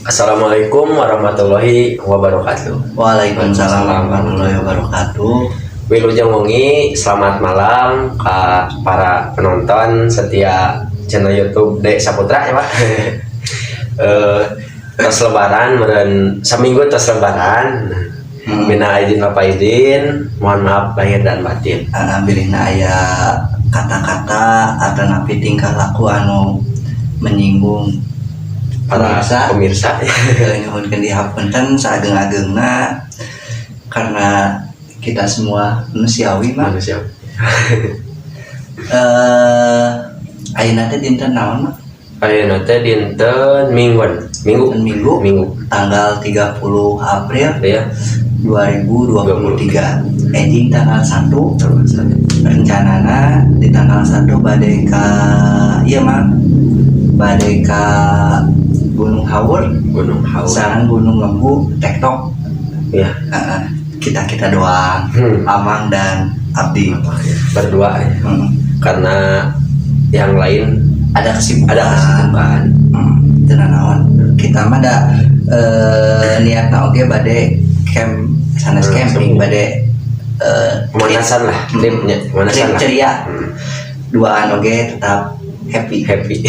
Assalamualaikum warahmatullahi wabarakatuh. Waalaikumsalam warahmatullahi wabarakatuh. Wilujeng wengi, selamat malam ke para penonton setia channel YouTube Dek Saputra ya, Pak. Tos lebaran meureun saminggu tos lebaran. Minal aidin wal faizin, mohon maaf lahir dan batin. Alhamdulillah aya kata-kata atau napi tingkah laku anu menyinggung para pemirsa. Pemirsa. Nyuhunkeun dihapunten saageng-agengna karena kita semua manusiawi mah. Manusia. Ayeuna teh dinten naon mah? Ayeuna teh dinten Mingguan. Minggu. Dinten Minggu. Minggu. Tanggal 30 April ya 2023. Enjing tanggal 1, rencanana di tanggal 1 bade ka ieu mah, bade ka Gunung Haur. Gunung Haur. Sareng Gunung Lembu tektok. Kita kita doang. Amang dan Abdi. Berdua ya. Karena yang lain ada kesibukan. Ada kesibukan. Teu naon, kita mah da niatna oge bade camp sanes camping, bade pemanasan lah, tripnya pemanasan trip lah. Ceria. Duaan oge tetap happy. Happy.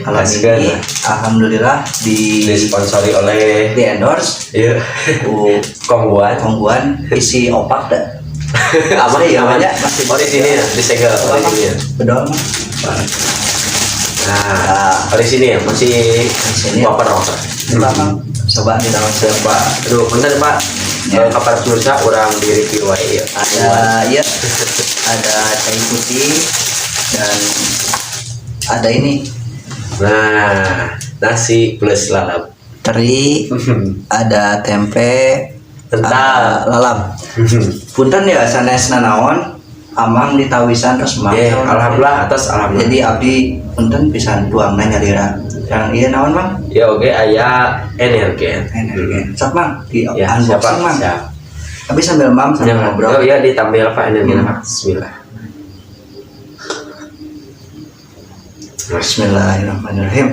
Kalau Gaskeun ini lah. Alhamdulillah di disponsori oleh di endorse ku Khong Guan. Khong Guan isi opak dah. Aman. Iya, aman. Banyak, masih. Oh, di sini ya, disegel. Oh, di sini ya. Bedol mah. Nah, Nah. oh, di sini ya masih. Sini ya. Waper waper. Coba, Mang. Coba kita Siapa? Aduh, bentar, Pak. Ya. Kabar pemirsa urang di review wae ya. Ada ya, ada cai putih dan ada ini. Nah, nasi plus lalap. Teri, ada tempe. Kental. Ada lalap. Punten ya, sanes nanaon, Amang ditawisan terus mang. Ya, alhamdulillah atas alhamdulillah. Jadi abdi punten pisan tuangna nyalira. Yang iya naon, Mang? Ya oke, aya Energen. Energen. Sok, Mang, di Ya, unboxing, siapa? Mang. Siap. Tapi sambil mam sambil Ya, ngobrol. oh ya, ditampil apa Energen, Pak? Bismillah. Bismillahirrahmanirrahim.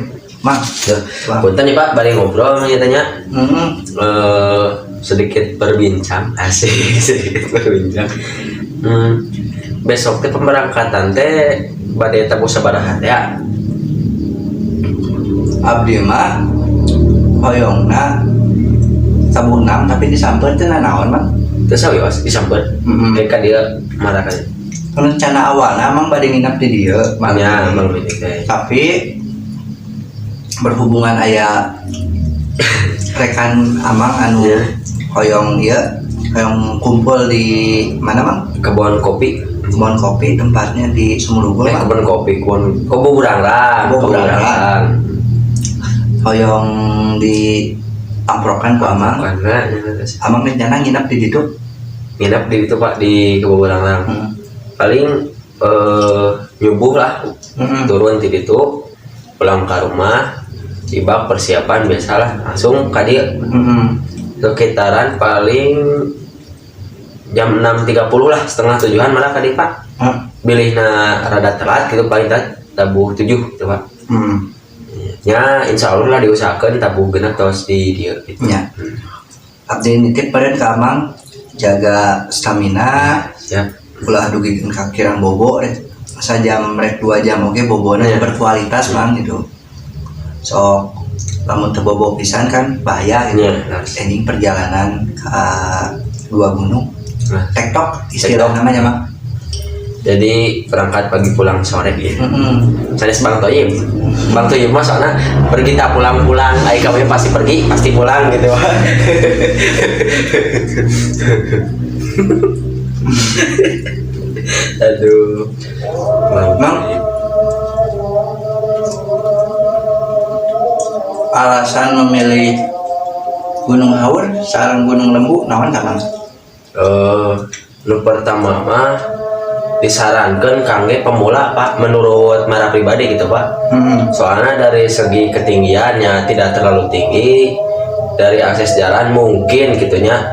Mang. Ya. Bang. Punten nih, Pak, bari ngobrol nyatanya sedikit berbincang, asik, sedikit berbincang. Besok teh pemberangkatan teh bade tabuh sabaraha ya? Abdi mah hoyongna tabuh 6, tapi disamper teh naon, Mang? Terus sawios disamper. Ka dieu marah kan. Rencana awalnya emang bade nginep di dieu malam Ya, ini. Malam ini teh. Tapi berhubungan aya rekan Amang anu hoyong ieu, hoyong kumpul di mana, Mang? Kebun kopi. Kebun kopi, tempatnya di Sumurugul, Mang. Kebun kopi, kebun Kobo Burangrang. Kobo Burangrang. Hoyong di amprokan ku Amang. Karena ya, terus Amang rencana nginep di ditu. Nginep di itu, Pak, di Kobo Burangrang. Paling nyubuh lah turun di situ, pulang ke rumah, ibak persiapan biasalah, langsung ka dieu. Sekitaran paling jam 6.30 lah, setengah tujuhan malah ka dieu, Pak. Bilihna rada telat gitu, paling telat tabuh 7 gitu, Pak. Ya, insya Allah lah diusahakan tabuh 6 tos di dieu gitu. Ya. Abdi nitip pada ke Amang, jaga stamina, Ya. ulah dugikeun ka kirang bobo rek sajam rek 2 jam oke bobona berkualitas, Mang, gitu. So lamun teu bobo pisan kan bahaya gitu. Ya, harus. Ending perjalanan ke dua gunung. Nah, tektok istilah Tektok. Namanya, Mang. Jadi berangkat pagi pulang sore gitu. Sanes Bang Toyib. Bang Toyib mah soalnya pergi tak pulang-pulang, ai kami pasti pergi, pasti pulang gitu. Aduh. Bang Mang. Toyib. Alasan memilih Gunung Haur sareng Gunung Lembu naon ka, Mang? Nu pertama mah disarankan kangge pemula, Pak, menurut mara pribadi gitu, Pak. Soalnya dari segi ketinggiannya tidak terlalu tinggi, dari akses jalan mungkin gitunya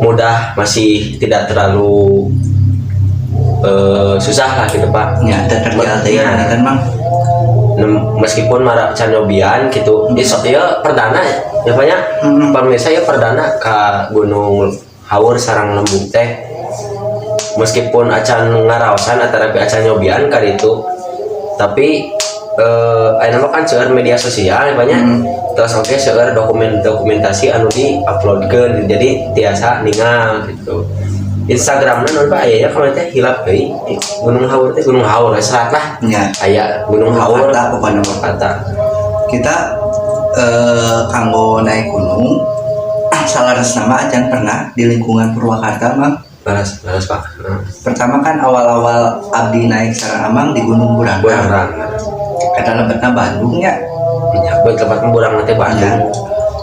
mudah, masih tidak terlalu susah lah gitu, Pak. Ya, teu terjal teh Ya. kan, Mang. Meskipun mara can nyobian gitu, ieu perdana ya, Pak, ya. Pemirsa, ya perdana ke Gunung Haur sareng Lembu teh, meskipun acan ngaraosan atau acan nyobian ka ditu, tapi ayeuna mah kan seueur media sosial ya banyak, terus oke seueur dokumentasi anu di uploadkeun, jadi tiasa ningal gitu. Instagramna naon, Pak, aya ya? Kalau teh hilap deui. Gunung Haur teh, Gunung Haur serat lah. Aya Gunung Haur. Purwakarta pokoknya mah. Kata Kita kanggo naik gunung salah nama acan pernah di lingkungan Purwakarta mah. Leres, leres, Pak. Pertama kan awal-awal abdi naik sareng Amang di Gunung Burangrang. Burangrang. Kata lebetna Bandung ya. Ya, buat tempat Burangrang teh Bandung. Ya.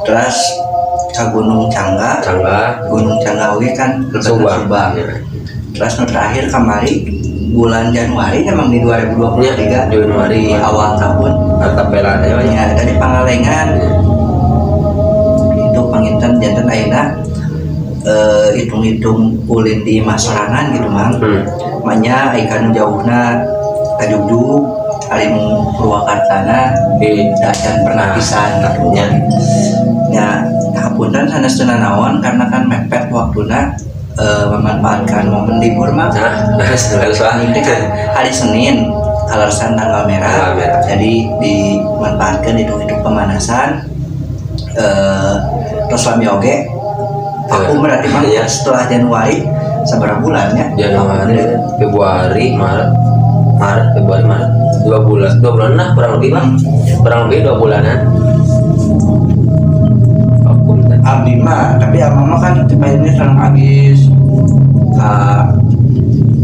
Terus ke Gunung Cangga. Cangga. Gunung Cangga oge kan lebetna Subang. Subang. Terus nu terakhir kamari bulan Januari emang di 2023. Ya, Januari. Di awal tahun. Artapela teh, Pak. Ya, dari Pangalengan itu panginten janten ayeuna hitung-hitung ulin di masorangan gitu, Mang. Manya ikan jauhna ka Jugjug, ari nu Purwakartana Di da acan pernah Nah, pisan gitu. Ya, hapunten sanes teu nanaon, karena kan mepet waktuna, memanfaatkan momen libur mah. Nah, leres, leres, Pak. Ini kan hari Senin kaleresan tanggal merah. Tanggal merah. Jadi dimanfaatkan hitung-hitung pemanasan, terus lami oge vakum berarti mah. Setelah Januari seberapa bulan ya? Januari, Februari, Maret, Maret, Februari, Maret, 2 bulan, 2 bulan lah kurang lebih, Pak, kurang lebih 2 bulanan vakum teh. Abdi mah, tapi Amang mah kan tipe ini sareng Agis ka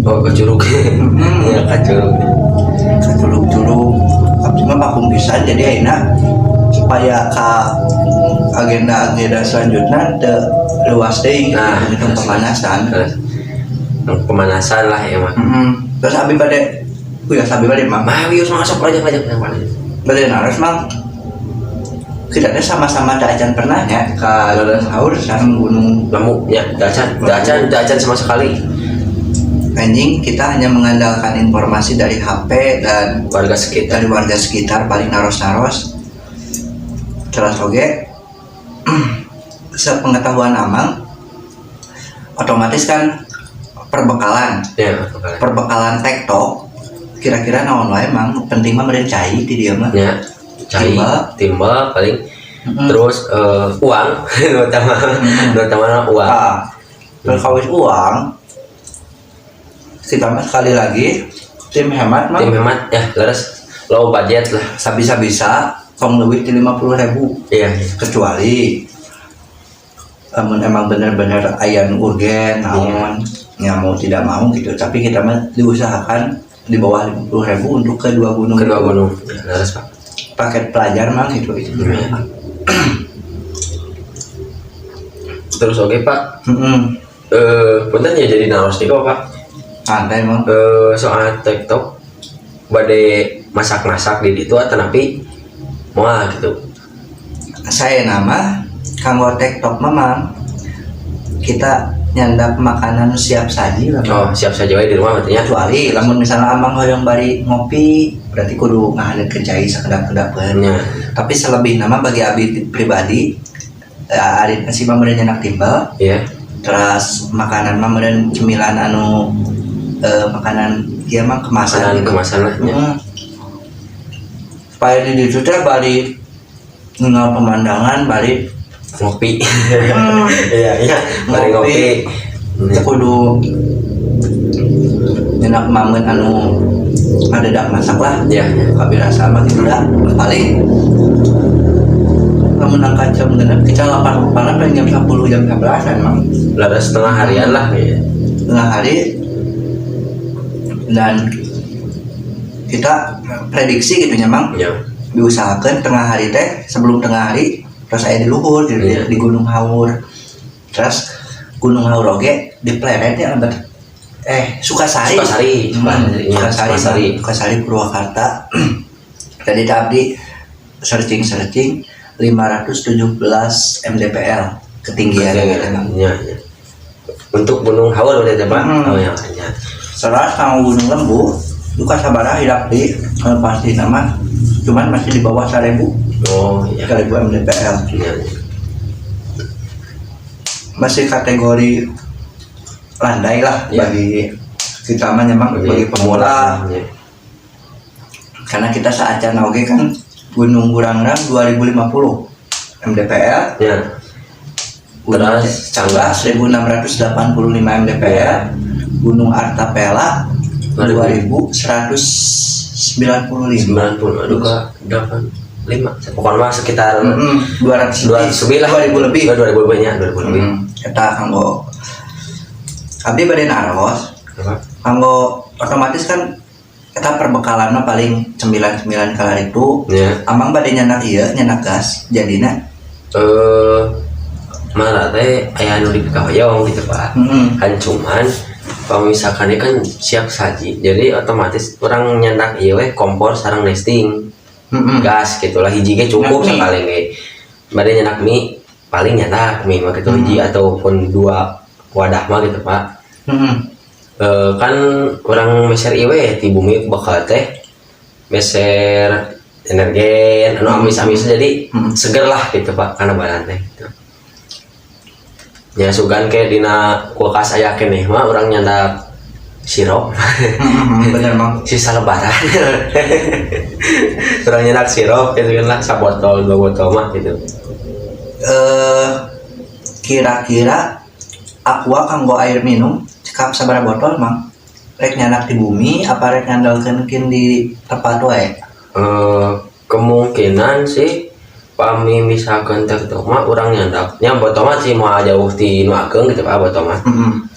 Oh, ke Curug. Ya, ke Curug. Ke Curug-curug. Abdi mah vakum pisan, jadi enak supaya ka agenda-agenda selanjutnya teu luas deui. Nah, gitu, pemanasan. Terus pemanasan lah ya mah. Terus abi bade, udah abi bade mah. Mah wios masuk aja aja aja. Bade naros, Mang. Kita teh sama-sama da acan pernah ya ke Haur sareng Gunung Lembu ya, dacan dacan dacan sama sekali. Anjing, kita hanya mengandalkan informasi dari HP dan warga sekitar. Dari warga sekitar, paling naros-naros. Terus oge sepengetahuan Amang otomatis kan perbekalan. Ya, perbekalan. Perbekalan tektok kira-kira naon wae, Mang? Penting mah meureun cai di dieu mah. Ya, cai. Timbel. Timbel paling. Terus uang terutama, terutama uang. Nah, terus kawis uang kita mah sekali lagi tim hemat mah. Tim hemat ya, leres, low budget lah. Sabisa-bisa tong leuwih ti 50.000. Kecuali lamun emang bener-bener aya nu urgen naon ya, mau tidak mau gitu, tapi kita mah diusahakan di bawah 50.000 untuk kedua gunung. Kedua Itu. gunung ya, leres, Pak. Paket pelajar mah gitu itu. Terus oke, Pak. Punten ya, jadi naros nih kok, Pak. Santai mah. Soal tektok bade masak-masak di ditu atau napi moal gitu? Saya nama kanggo tektok memang kita nyandak makanan siap saji lah. Oh, siap saja we di rumah berarti ya. Kecuali lamun misalnya Amang hoyong bari ngopi, berarti kudu ngahaneutkeun cai sakedap-kedap. Tapi selebih nama bagi abi pribadi, ari nasi mah meureun nyandak timbel. Terus makanan mah meureun cemilan anu makanan ieu mah kemasan makanan gitu. Kemasan lah ya. Supaya di ditu teh bari ningal pemandangan, bari ngopi. Iya, bari Ngopi. Ngopi. Teu kudu nyenak mamen anu ngadedak masak lah. Kabirasa mah gitu dah, paling lamun angkat jam 6 kita lapar paling paling jam 10, jam 11 emang. Lah, setengah harian lah ya. Setengah hari dan kita prediksi gitu nya, Mang. Diusahakan tengah hari teh, sebelum tengah hari terus saya di luhur gitu, di Gunung Haur. Terus Gunung Haur oge di Pleret ya, Albert, Sukasari. Sukasari. Sukasari, ya, Sukasari. Sukasari. Sukasari Purwakarta. Tadi tadi searching searching 517 mdpl ketinggian gitu, Bang. Ya. Untuk Gunung Haur berarti ya, Pak? Oh ya, ya. Setelah sama Gunung Lembu. Duka sabaraha hilap deui anu pasti nama cuman masih di bawah 1000. Oh iya. 1000 mdpl. Iya. Masih kategori landai lah bagi kita mah memang bagi pemula. Karena kita saacan oge kan Gunung Burangrang 2050 mdpl. Gunung Terus, Canggah 1685 mdpl. Gunung Artapela 2195. 90 aduh 85 pokoknya mah sekitar 200 200 lebih lah. 2000 lebih. Oh, 2000 lebih nya, 2000 lebih. Eta kanggo abdi bade naros. Apa? Kanggo otomatis kan eta perbekalan mah paling cemilan-cemilan kalar itu. Amang bade nyandak ieu, nyandak gas jadina? Malah teh aya anu dipikahoyong gitu, Pak. Kan cuman kalau misalkan ini kan siap saji, jadi otomatis urang nyandak ieu we kompor sareng nesting gas gitu lah, hiji ge cukup. Nyandak mie. Sekali ge bade nyandak mie, paling nyandak mie mah gitu, hiji ataupun dua wadah mah gitu, Pak. Kan urang meser ieu we ti bumi bakal teh meser energen anu amis-amis, jadi seger lah gitu, Pak, karena badan teh gitu. Ya sugan kayak dina kulkas aya keneh mah urang nyandak sirup. Bener, Mang. Sisa lebaran urang nyandak sirup gitu kan lah, sabotol dua botol mah gitu. Kira-kira aqua kanggo air minum cekap sabaraha botol, Mang? Rek nyandak di bumi apa rek ngandalkeun kin di tempat wae? Kemungkinan sih pami misalkan teh mah urang nyandaknya botol mah sih mau jauh ti nu ageng gitu, Pak, botol mah.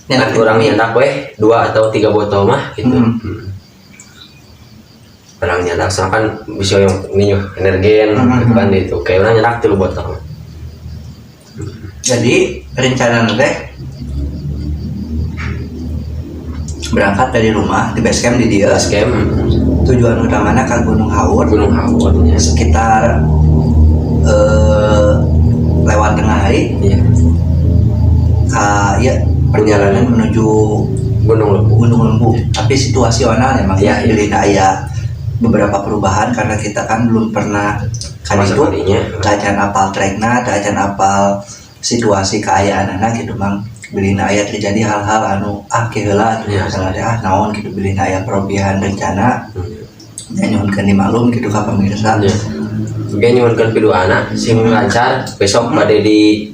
Nyandak kan urang di bumi. Nyandak weh dua atau tiga botol mah gitu. Urang nyandak soalnya kan bisa yang ini energen gitu kan itu kayak urang nyandak tilu botol. Jadi rencana teh berangkat dari rumah di base camp di dia. Base camp. Tujuan utamanya ke Gunung Haur. Gunung Haur ya. Sekitar lewat tengah hari. Ka ya perjalanan menuju Gunung Lembu. Gunung Lembu. Tapi situasional emang Iya. ya, aya beberapa perubahan karena kita kan belum pernah kan Masa itu kalinya. Tacan apal trekna, tacan apal situasi keayaan anak gitu, Mang. Bilina aya terjadi hal-hal anu ah keheula gitu, misalnya teh, ah naon gitu, bilina aya perubahan rencana. Ya nyuhunkeun dimaklum gitu ka pemirsa. Ya. Oke, nyuhunkeun piduana sing lancar besok bade di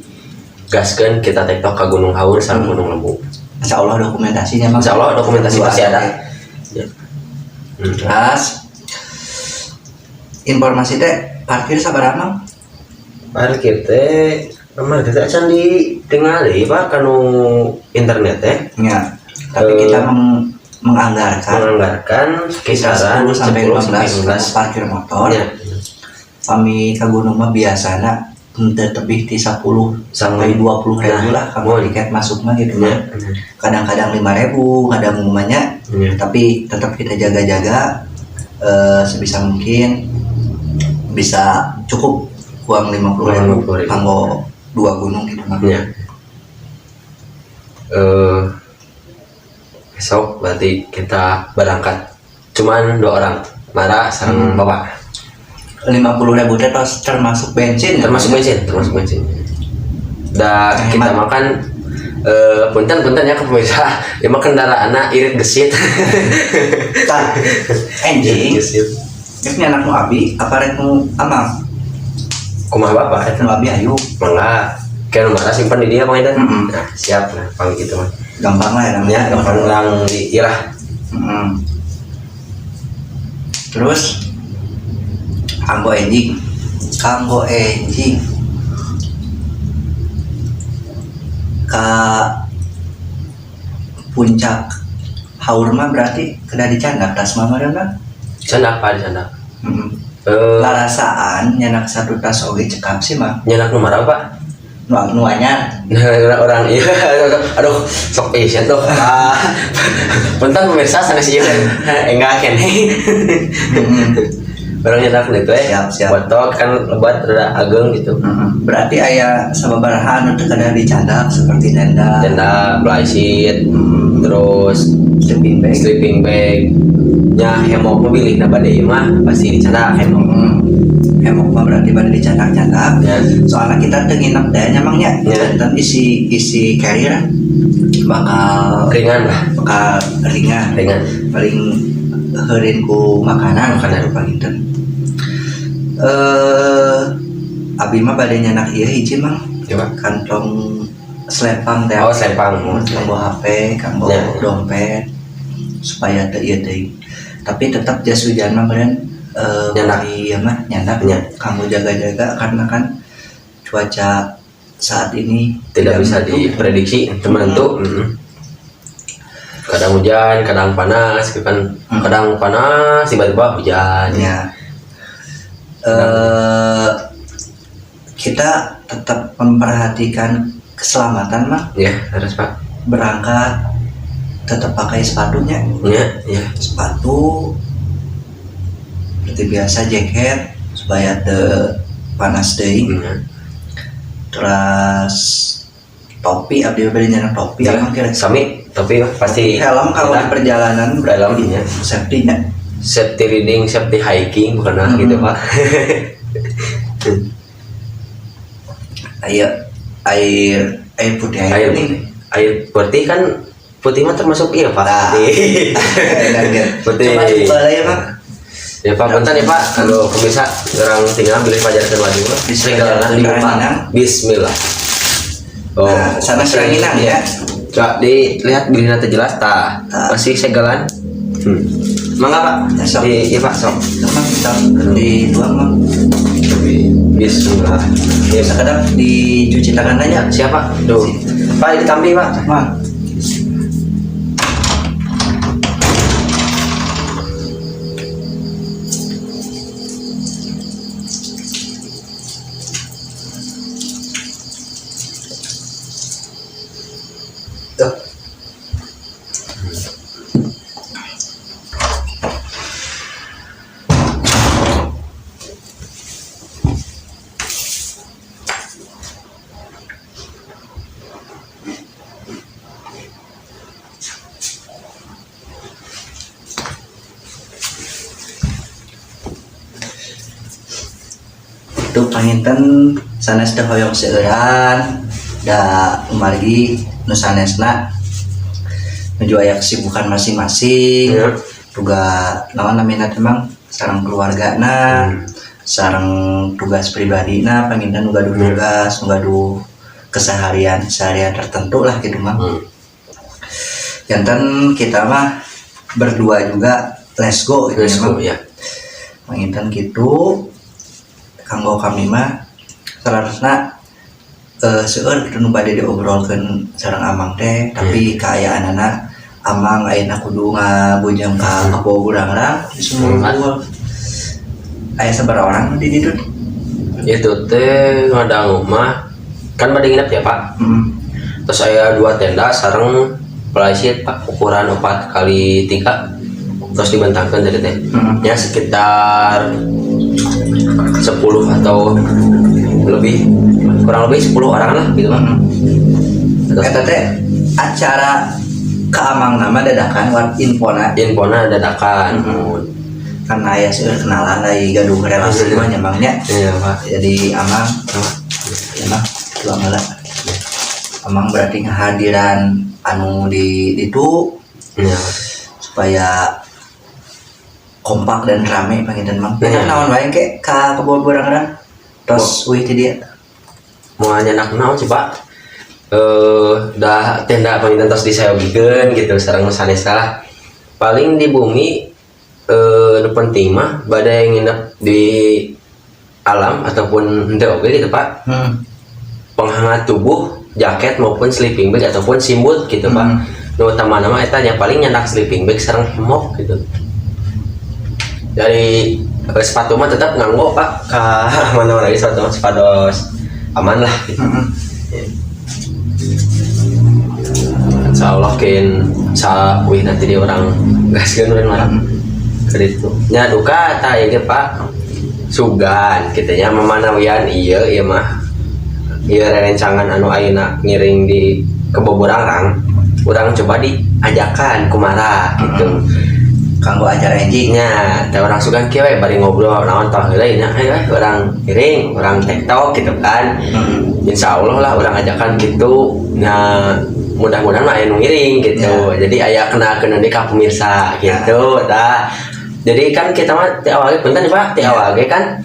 gaskeun kita tektok ke Gunung Haur sareng Gunung Lembu. Insya Allah dokumentasinya, Mang. Insya Allah dokumentasi Dua pasti ada. oke. Ya. Terus informasi teh parkir sabaraha, Mang? Parkir teh kemarin kita acan ditinggali, Pak, kanu internet teh. Ya. Tapi kita menganggarkan menganggarkan sekitar kisaran 10 sampai 10 sampai 15 15. parkir motor. Kami ke gunung mah biasana henteu tebih ti 10 sampai 20 ribu lah kamu tiket masuk mah gitu mah. Kadang-kadang 5 ribu, kadang umumnya, tapi tetap kita jaga-jaga, sebisa mungkin bisa cukup uang 50 ribu 50.000. kanggo dua gunung gitu mah. Ya. Besok berarti kita berangkat cuman dua orang, Mara sareng bapak. 50 ribu teh tos termasuk bensin ya? Termasuk bensin, termasuk bensin. Da Nah, kita hemat. makan, punten punten ya ke pemirsa, ya mah kendaraan irit gesit. Tah, enjing. Irit gesit. Rek nyandak nu abi apa rek nu amang? Kumaha bapak? Rek nu abi ayo. Mangga, kayak nu Mara simpan di dia pangitan. Nah, siap, nah pang gitu mah. Gampang lah ya namanya. Ya gampang lang di irah. Terus kanggo enjing ka puncak Haur mah berarti kena dicandak tas mah meureun. Candak, Pak, dicandak. Larasaan nyandak satu tas oge cekap sih mah. Nyandak nu Mara, Pak. Nu nu anyar. Nah, orang iya, aduh, sok sia tuh. Ah, punten pemirsa, sanes ieu enggak keneh. Urang nyandak itu ya. Siap, siap. Botol kan lebat rada ageng gitu. Berarti aya sababaraha anu teu kedah dicandak seperti tenda, Tenda, flysheet, terus sleeping bag. Sleeping bag. Nya hammock mah bilih na bade ieu mah pasti dicandak hammock. Hammock mah berarti bade dicandak-candak. Ya. Soalnya kita teu nginep teh nya Mang nya. Ya. Dan isi isi carrier bakal Ringan lah, bakal ringan. Ringan. Paling heureun ku makanan Makanan. Gitu panginten. Abi mah bade nyandak ieu hiji Mang. Coba. Kantong selempang teh. Oh, selempang. Kanggo HP, kanggo dompet supaya teu ieu teuing. Tapi tetap jas hujan mah meureun Nyandak. Ieu mah nyandak Nya. Kanggo jaga-jaga karena kan cuaca saat ini Tidak bisa menentu. Diprediksi, menentu. Kadang hujan, kadang panas, gitu kan. Kadang panas, tiba-tiba hujan. Ya. Kita tetap memperhatikan keselamatan mah. Ya, harus Pak. Berangkat tetap pakai sepatunya, Ya, ya. sepatu seperti biasa, jaket supaya teu panas deui, terus topi, abdi bade nyandak topi. Emang kira Sami, tapi pasti helm kalau di kita perjalanan berarti Helm, ya. Safety nya. Safety riding, safety hiking, bukan gitu Pak. Air air air putih, air, Air kuning. Air putih kan, putih mah termasuk iya Pak. Nah. Putih. Putih. Coba dibuka lah ya Pak. Ya Pak, bentar ya Pak. Kalau pemirsa orang tinggal bilih pajarkeun wajib. Bismillah. Dibuka. Bismillah. Oh, Nah, sana seranginan ya. Coba dilihat bilih nanti jelas tah. Tah. Masih segelan. Mangga Pak. Ya, sok. Di, iya Pak, sok. Emang kita dituang Mang. Bismillah. Ya sekedar dicuci tangan aja. Siapa? Tuh. Pak, ini tampi Pak. Mang. Tuh. Itu panginten sanes teh hoyong seueuran da kumargi nu sanesna nuju aya kesibukan masing-masing, tugas naon namina teh Mang, sareng keluargana, sareng tugas pribadina. Panginten nu gaduh tugas, nu gaduh keseharian seharian tertentu lah gitu Mang. Janten kita mah berdua juga let's go gitu Let's ya, go Mang. Ya. Panginten gitu kanggo kami mah seharusnya seueur gitu nu bade diobrolkeun sareng Amang teh, tapi kaayaanana Amang ayeuna kudu ngabujang ka Kebo Burangrang di Sumur. Aya sabaraha orang di ditu? Itu teh ngadangu mah kan bade nginep ya Pak. Terus saya dua tenda sareng flysheet Pak, ukuran 4 kali 3 terus dibentangkan dari teh. Ya sekitar 10 atau lebih, kurang lebih 10 orang lah gitu Pak. Terus Eta teh acara ke Amang nama dadakan war infona? Infona dadakan. Karena aya seueur kenalan dari gaduh relasi mah nya Mang nya. Iya Pak. Jadi Amang ya Mang tuang heula. Amang berarti kehadiran anu di itu supaya kompak dan rame panginten Mang. Iya. Nah, naon wae ke ka Kebo Burangrang? Tos uih ti dia. Mau nyanak naon sih Pak? Dah tenda panginten tos disayogikeun gitu sareng sanes lah. Paling di bumi nu penting mah bade nginep di alam ataupun henteu oge gitu Pak. Penghangat tubuh, jaket maupun sleeping bag ataupun simbut gitu Pak. Nu utama nama eta nya paling nyandak sleeping bag sareng hammock gitu. Dari sepatu mah tetap nganggo Pak ka mana-mana lagi, sepatu mah sepados aman lah gitu. Ya. Insya Allah kin sa wih nanti dia orang gaskeun urang marah. Ke ditu. Nya duka tah ieu ge Pak. Sugan gitu nya mamanawian iya iya mah iya rerencangan anu ayeuna ngiring di Kebo Burangrang urang coba diajakan kumara gitu. Kanggo acara enjing. Nya teh urang sugan kieu we bari ngobrol naon tah heula nya ayo we urang ngiring urang tektok gitu kan. Insya Allah lah urang ajakan gitu nah mudah-mudahan mah aya nu ngiring gitu. Jadi aya kenalkeun deui ka pemirsa gitu tah. Jadi kan kita mah ti awal ge punten Pak, ti awal ge kan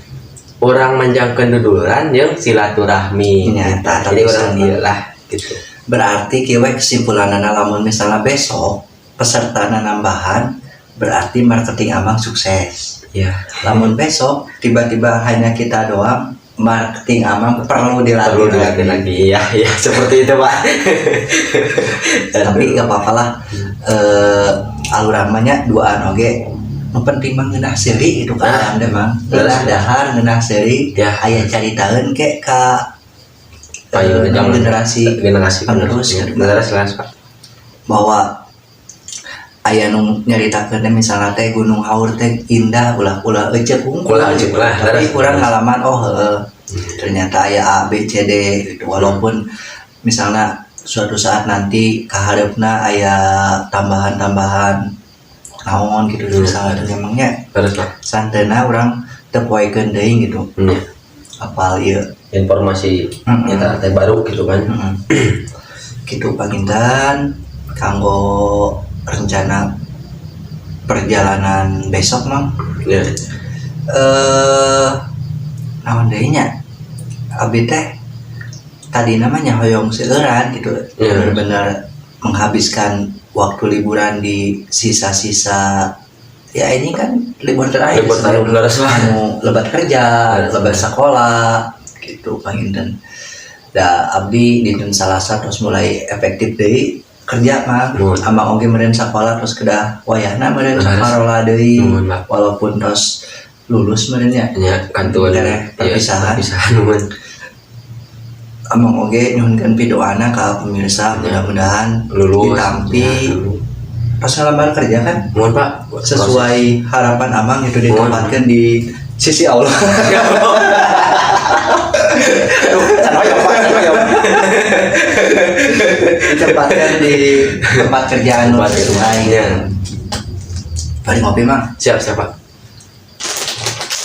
urang manjangkeun duduluran jeung silaturahmi. Ya, gitu. tah, Jadi tapi urang sama. ieu lah gitu. Berarti kieu we kesimpulanana lamun misalnya besok peserta nambahan berarti marketing Amang sukses. Ya. Lamun besok tiba-tiba hanya kita doang, marketing Amang perlu dilatih Perlu dilatih lagi. Ya, ya seperti itu, Pak. Tapi nggak apa-apa lah. Aluran mah nya duaan oge. Nu penting mah ngeunah seuri itu kan Nah, teh Mang. beres. Ngeunah dahar, ngeunah seuri. Ya. Aya caritaeun ke ka Ayo, jangan. Generasi generasi penerus Ya, gitu. beres lah, Pak. Bahwa aya nu nyaritakeun teh misalnya teh Gunung Haur teh indah ulah ulah eceuk hungkul. Ulah eceuk lah, Tapi leres. kurang ngalaman oh heeh. Ternyata aya A B C D gitu. Walaupun misalnya suatu saat nanti kahareupna aya tambahan-tambahan naon gitu misalnya teh emangnya Leres, Pak. santena urang teu poekeun deui gitu. Apal ieu Informasi nyata teh baru gitu kan. Gitu panginten kanggo rencana perjalanan besok Mang. Ya. Naon deui nya? Abi teh tadi namanya hoyong seueuran gitu. Bener-bener menghabiskan waktu liburan di sisa-sisa ya ini kan libur terakhir Libur terakhir, sebelum leres lah. anu lebat kerja, Leres. Lebat sekolah gitu panginten. Da abdi dinten Salasa terus mulai efektif deui kerja mah. Nuhun. Amang oge meureun sakola terus kedah wayahna meureun Leres. sakola deui Nuhun, Pak. Walaupun terus lulus meureun nya. Ya, kantun Tereh, perpisahan. Ya, perpisahan nuhun. Amang oge nyuhunkeun pidoana ka pemirsa mudah-mudahan Lulus. Ditampi Ya, amin. pas ngelamar kerja kan Mohon Pak, sesuai harapan Amang itu Mohon. ditempatkan di sisi Allah. Aduh, can hoyong, Pak, can hoyong. Ditempatkan di tempat kerjaan nu Tempat sesuai. Ya. Bari ngopi Mang. Siap, siap, Pak.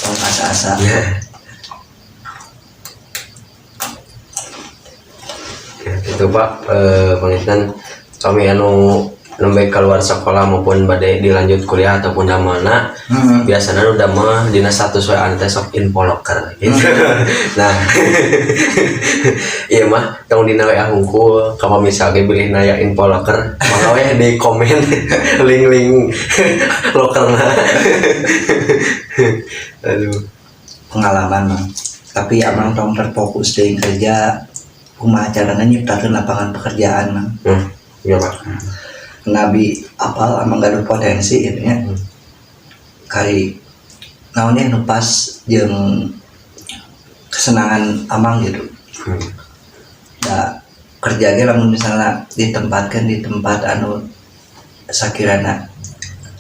Tong asa-asa. Ya. Ya, gitu Pak, panginten kami anu nembe keluar sekolah maupun bade dilanjut kuliah ataupun mana biasanya udah mah dina status WA teh sok info loker gitu. Nah, iya mah tong dina WA hungkul kalau misalnya beli naya info loker mangga we di komen link-link lokerna. Aduh. Pengalaman Mang. Tapi Amang tong terfokus di kerja kumaha carana nyiptakeun lapangan pekerjaan Mang. Iya Pak. Nabi apal Amang gaduh potensi gitu nya. Kari naonnya nu pas jeung kesenangan Amang gitu. Da kerja ge lamun misalnya ditempatkan di tempat anu sakirana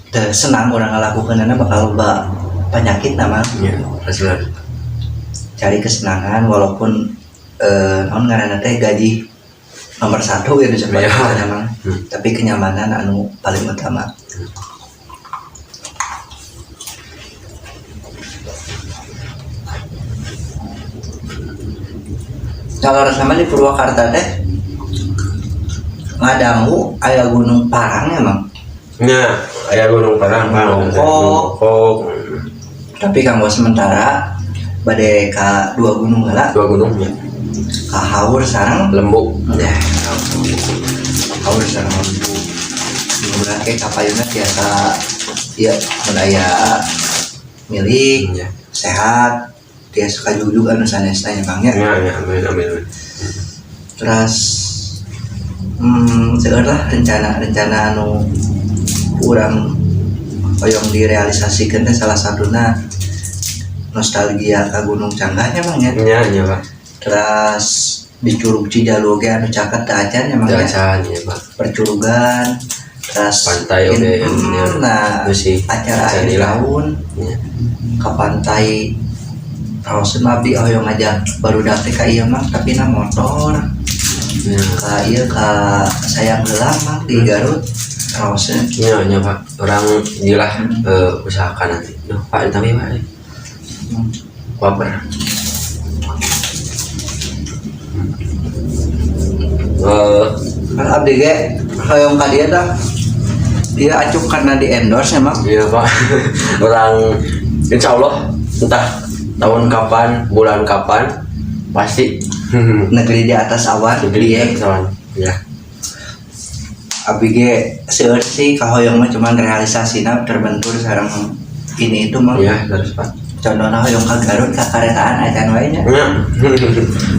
teu senang urang ngalakukeunana bakal loba penyakit nama. Iya, hasilnya. Cari kesenangan walaupun naon ngaranna teh gaji nomor satu gitu seperti memang. Tapi kenyamanan anu paling utama. Kalau sama di Purwakarta teh ngadangu aya Gunung Parang emang. Nya, aya Gunung Parang, Pak. Kok. Kok. Tapi kanggo sementara bade ka dua gunung heula. Dua gunung ya. Ka Haur sareng Lembu. Ya, Haur sareng Lembu. Mudah ke kapayuna tiasa ya mun aya milik sehat tiasa kajugjug anu sanesna nya Bang nya. Ya, ya, amin, amin, amin. Terus seueur lah rencana-rencana anu kurang hoyong direalisasikeun teh salah satuna nostalgia ka Gunung Canggahnya Bang nya. Nya, nya, Pak. Terus di Curug Cijalu oge anu caket teh acan nya Mang nya. Acan ya, Pak. Percurugan terus Pantai oge ya, nah itu sih. Acara akhir Jadilah. tahun Ya. ke pantai Raoseun mah abdi hoyong ngajak barudak teh ka ieu mah tapi na motor. Ya. Ka ieu ka sayang heula mah di Garut. Raoseun. Nya nya Pak, orang iyalah usahakan nanti. Duh, Pak, ditambah Pak. Waper. Kan abdi ge hoyong ka dieu tah. Dia acuk karena di endorse emang. Iya Pak. Orang insya Allah entah tahun kapan, bulan kapan pasti Negeri di atas awan. Negeri di Dieng. atas awan. Ya. Abdi ge seueur sih kahoyong mah cuman realisasina terbentur sareng ini itu mah. Iya, terus Pak. Contohna hoyong ka Garut ka karetaan acan wae nya. Ya.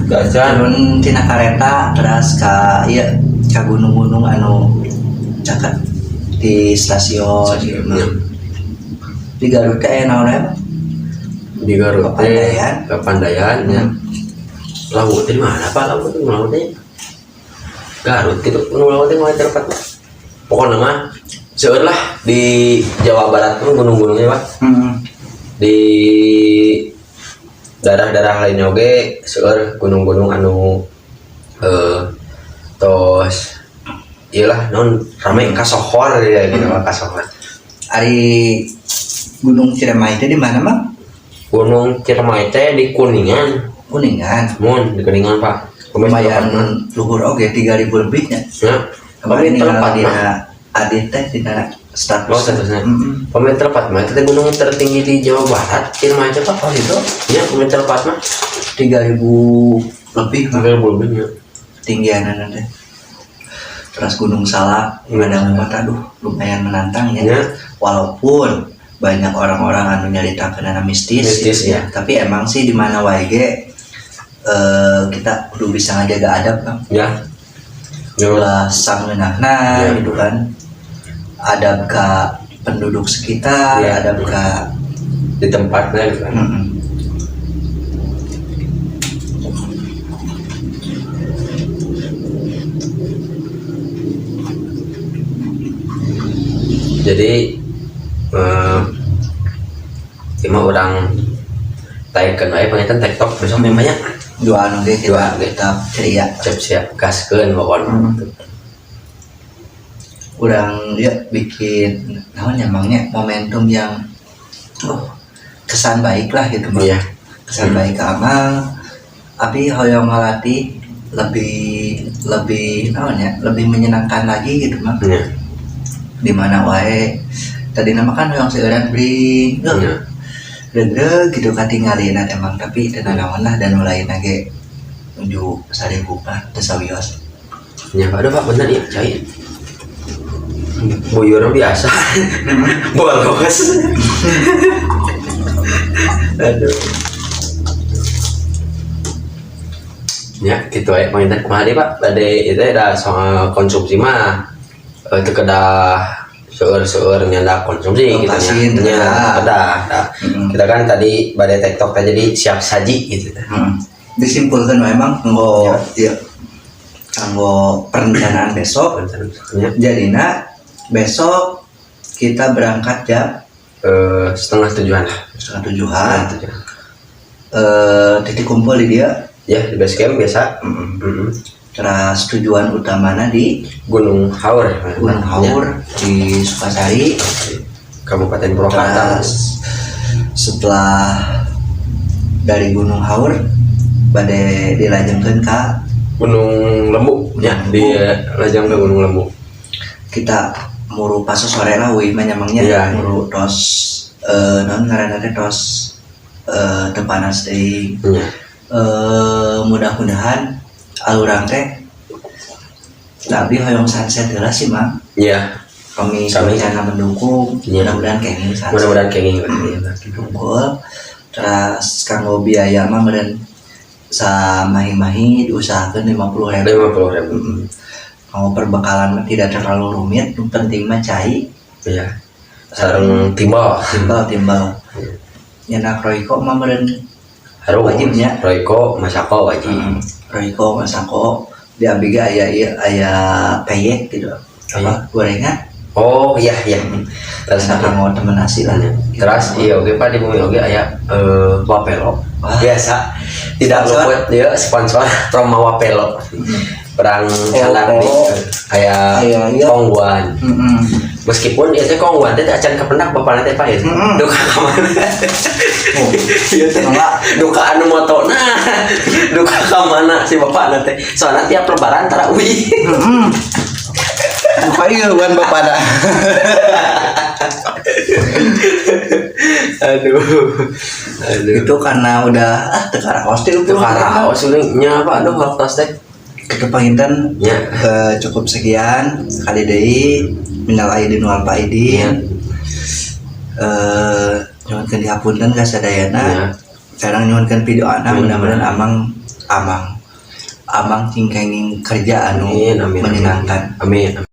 Gacan. Turun tina kareta terus ka ieu ka gunung-gunung anu caket di stasiun gitu mah. Ya. Di Garut teh aya naon wae, Bang? Di Garut teh Papandayan. Papandayan ya. Lawu teh di mana Pak? Lawu teh lawu teh. Garut gitu, gunung lawu teh mulai terlepat Pak. Pokoknya mah seueur lah di Jawa Barat tuh gunung-gunungnya Pak. Di daerah-daerah lainnya oge seueur gunung-gunung anu tos iyalah non rame kasohor ya gitu Pak, kasohor. Ari Gunung Ciremai teh di mana, Mang? Gunung Ciremai teh di Kuningan. Kuningan. Mun di Kuningan Pak. Lumayan luhur oge 3000 lebihnya. Ya. Kemarin Pamit ninggal terlepat dina mah. Adit teh dina status. Oh, statusnya. Pamit terlepat mah itu teh gunung tertinggi di Jawa Barat Ciremai teh Pak. Oh gitu. Ya, pamit terlepat mah 3000 lebih mah. 3000 lebih ya. Tinggian teh. Terus Gunung Salak, ada mah aduh lumayan menantang ya. Ya. Walaupun banyak orang-orang anu nyaritakeun anu mistis, Mistis, gitu ya. Tapi emang sih di mana wae ge kita kudu bisa ngajaga adab kan. Ya. Ya. Ulah sangeunahna Ya. gitu kan. Adab ka penduduk sekitar, Ya. adab ka Di tempatnya gitu kan. Jadi cuma orang taikeun wae pangitan TikTok besok memangnya Dua anu ge kita Dua ge. kita ceria. Siap-siap gaskeun pokoknya. Urang ya bikin naon ya emangnya momentum yang kesan baik lah gitu Bang. Iya. Kesan baik ke Amang. Abi hoyong ngalatih lebih lebih naon ya, lebih menyenangkan lagi gitu Mang. Iya. Di mana wae tadi nama kan hoyong seueuran bring. Iya. Regreg gitu katingalina emang tapi teu nanaon lah dan mulai nage nuju 1000 mah teu sawios. Ya, Pak, aduh Pak, bener ya, cai. Buyurnya biasa. Bolos. Aduh. Ya, gitu aja panginten kumaha deui, Pak. Bade itu ada soal konsumsi mah teu kedah seueur-seueur nyandak konsumsi gitu nya. Pasin, teu Nya, kedah. kedah. Nah, kita kan tadi bade TikTok teh jadi siap saji gitu. Disimpulkan memang kanggo ya, kanggo perencanaan besok. Perencanaan. Jadina besok kita berangkat jam 6:30 lah. 6:30. 6:30. Titik kumpul di dia. Ya, di base camp biasa. Terus tujuan utamanya di Gunung Haur. Gunung Haur di Sukasari, Kabupaten Purwakarta. Terus setelah dari Gunung Haur bade dilajengkeun ka Gunung Lembu. Gunung Ya, Lembu. di lajeng ke Gunung Lembu. Kita muru pas sore lah euy mah nyamangnya. Iya. Muru tos naon ngaranna teh tos teu panas deui. Iya. Mudah-mudahan alurang teh tapi hoyong sunset heula sih Mang. Iya. Kami Sami. rencana mendukung, Iya. mudah-mudahan kenging sunset. Mudah-mudahan kenging lah. Iya. Didukung. Terus kanggo biaya mah meureun samahi-mahi diusahakeun 50.000. 50.000. Kanggo perbekalan mah tidak terlalu rumit, nu penting mah cai. Iya. Sareng timbal. Timbal, timbal. Nyenak Royco mah meureun Harus. Wajibnya. Royco, Masako wajib. Royco, Masako di abi ge aya ieu, aya peyek gitu. Apa? Gorengan. Oh iya iya. Terus Terus mau temen nasi lah. Terus iya, oke Pak, di bumi oke aya Wapelo. Wah. Biasa tidak Sponsor. luput ya sponsor Proma Wapelo. Perang salar di Oh. aya Aya, iya. Khong Guan. Meskipun ya teh Khong Guan teh acan kependak bapak teh, Pak, ya. Duka ka mana? Oh. Iya teh. Enggak. Duka anu motona. Duka ka mana si bapak teh? Soalnya tiap Lebaran tarawih. Buka iya bukan bapak dah. Aduh. Aduh. Itu karena udah ah teu karaos teh. Itu karaos nya, Pak, aduh, waktu teh. Itu panginten cukup sekian kali deui, minal aidin wal faidin. Nyuhunkeun dihapunten ka sadayana. Sekarang nyuhunkeun video anak, mudah-mudahan amang amang amang cing kenging kerja anu Amin, amin. menyenangkan. Amin.